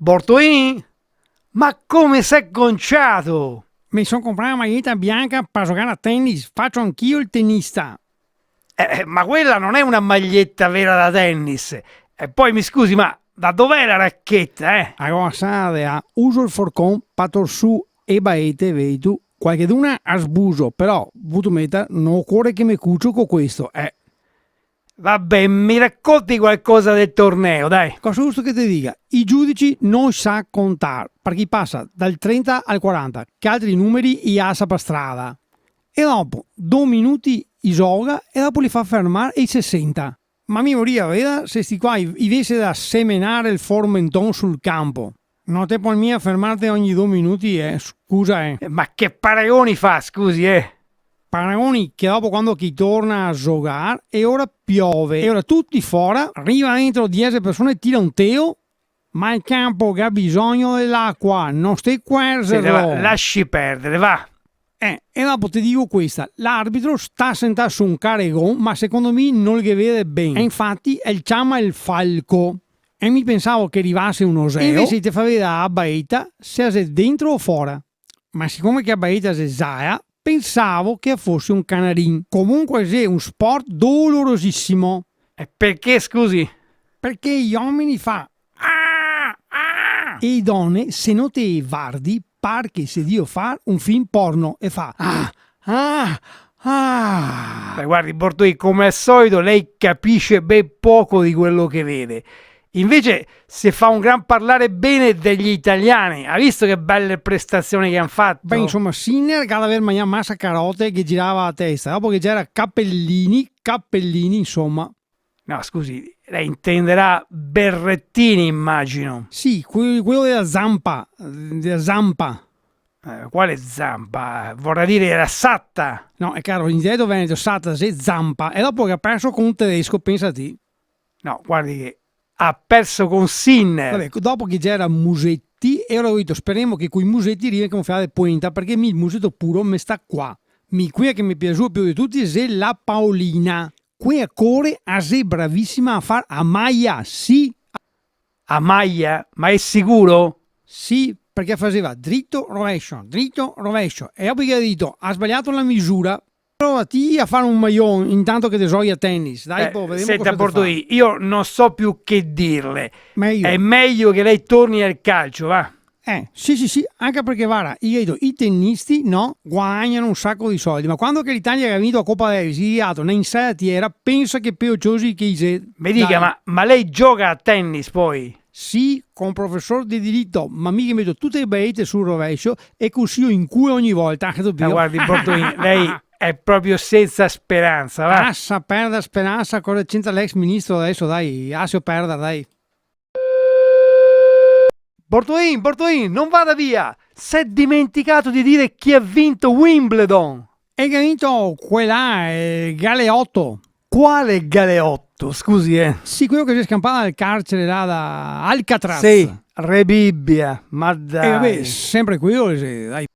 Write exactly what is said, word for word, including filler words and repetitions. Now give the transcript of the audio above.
Bortoin? Ma come s'è conciato? Me son comprà la maglieta bianca par zogar a tennis, facio anch'io el tenista. Eh, eh, ma quella non è una maglietta vera da tennis. E poi mi scusi, ma da dov'è la racchetta, eh? Alora, sa, Adea, uso el forcon pa tor su e baete, vedi tu. Qualcheduna a sbuso, però, vuto metar, no ocore che me cucio co questo, eh. Vabbè, mi racconti qualcosa del torneo, dai. Cosa vusto che te diga? I giudici no i sa contar, parché i pasa dal trenta al quaranta, che altri numeri i lasa par strada. E dopo do minuti i zoga e dopo li fa fermar e i se senta. Ma mi voria vedar se sti qua i, i vese da semenar el formenton sul campo. No te pol mia fermarte ogni do minuti, eh, scusa, eh. Eh, ma che paragoni fa, scusi, eh? Paragoni che dopo, quando che i torna a zogar, e ora piove, e ora tuti fora, riva dentro diese persone, tira un teo, ma el campo ga bisogno de l'acua, no sta cuerzerlo. Senta, va, lasci perdere, va. Eh, e dopo te digo questa, l'arbitro sta sentà su un caregon, ma secondo mi no el ghe vede ben. E infati el ciama el falco. E mi pensavo che rivase un oseo. E invese te fa vedar a baeta, se a xe dentro o fora. Ma sicome che a baeta xe zaea, pensavo che a fose un canarin. Comunque xe un sport dolorosisimo. E perché, scusi? Perché i omini fa: "Ah! Ah!" E i done, se no te e vardi, par che se drio far un film porno e fa: "Ah! Ah! Ah!" Beh, guardi, Bortolì, come al solito lei capisce ben poco di quello che vede. Invece se fa un gran parlare bene degli italiani. Ha visto che belle prestazioni che han fatto? Beh, insomma, Sinner ga da aver magnà masa carote che girava a testa. Dopo che c'era Cappellini, Cappellini, insomma. No, scusi, lei intenderà Berrettini, immagino. Sì, que-, quello della zampa, della zampa. Eh, quale zampa? Vorrà dire la satta. No, è caro, in dialetto veneto satta xe zampa, e dopo che ha perso con un tedesco, pensa ti. No, guardi che ha perso con Sinner. Vabbè, dopo che c'era Musetti, e ora go dito, speremo che coi Musetti rive che un fià de poenta, perché mi el museto puro me sta qua. Mi, quea che me piaxu più de tuti xe la Paolina. Quea core a xe bravisima a far a maia, sì. A maia? Ma xe sicuro? Sì, parché faseva drito, rovescio, drito, rovescio. E dopo i ga dito: "Ha sbalià la misura." Prova ti a far un maion intanto che te zoghi a tennis. Dai, eh, po', vedemo senta, cosa te fa. Bortolì, io non so più che dirle. Meglio. È meglio che lei torni al calcio, va. Eh, sì, sì, sì, anca parché, vara, i ga dito, i tenisti, no, guadagnano un saco de soldi, ma quando che l'Italia ga vinto la Copa Davis, i ga dato na insaiatiera, pensa che peociosi che i xe. Me dica, dai. Ma, ma lei gioca a tennis poi? Sì, con profesor de dirito, ma mi che meto tute le baete sul rovescio e cusì lo inculo ogni volta, anca tu. Ma guardi, Bortolini, lei è proprio senza speranza, va. Lasa perdar speransa, cosa c'entra l'ex ministro adeso, dai, lasalo perdar, dai. Bortolin, Bortolin, non vada via! S'è dimenticato di dire chi ha vinto Wimbledon! E che ha vinto quela, eh, Galeotto. Quale Galeotto? Scusi, eh. Sì, queo che xe scanpà dal carcere là da Alcatraz. Sì, Rebibbia, ma dai. E vabè, sempre queo, sì, dai.